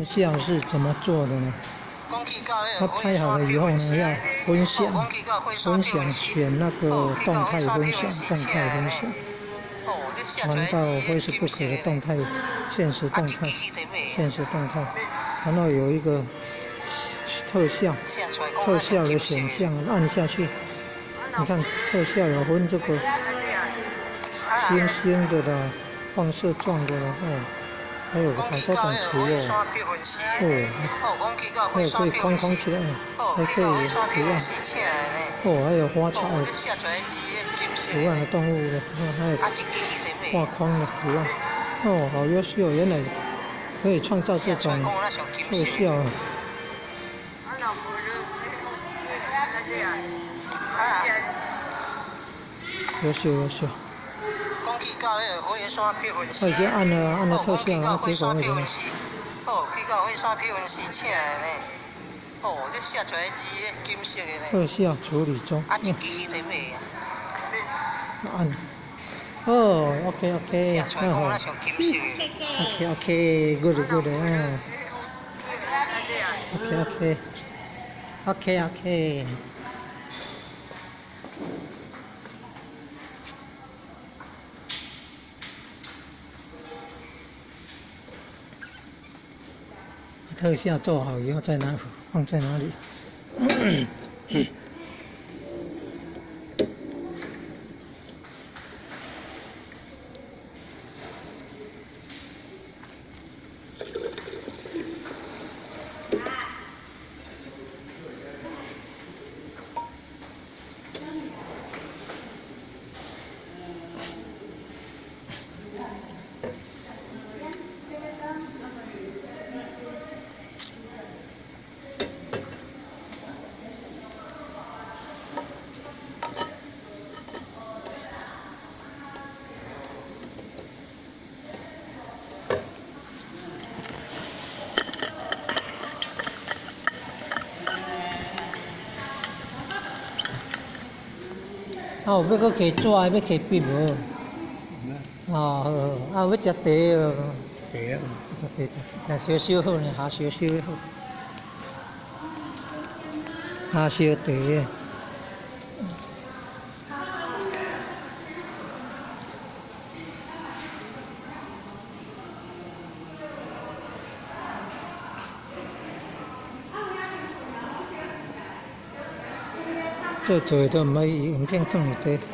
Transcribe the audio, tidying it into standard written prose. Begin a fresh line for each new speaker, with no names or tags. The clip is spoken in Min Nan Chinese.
特效是怎麼做的呢？他拍好了以後呢，要分享，分享選那個動態分享，動態分享，傳到 Facebook 的動態、限時動態、限時動態，然後有一個特效，特效的選項按下去，你看特效有分這個星星的啦，放射狀的啦，哦。還有好多種圖哦，哦，還有可以框框起來，還可以圖案，哦，還有花草圖案的動物的，還有畫框的圖案，哦，好優秀，原來可以創造這種特效啊。優秀優秀。我已經按了特效，然後結果為什麼？特效處理中。按。哦，OK OK，好。OK OK，good good，嗯。OK OK，OK OK。特效做好以後，在哪放在哪裡？啊，有欲閣摕紙，欲摕筆無？哦，好好，啊，欲食茶無？
茶啊。
食茶，食少少好呢，下少少好。下燒茶。這做的都毋愛影片放佇底。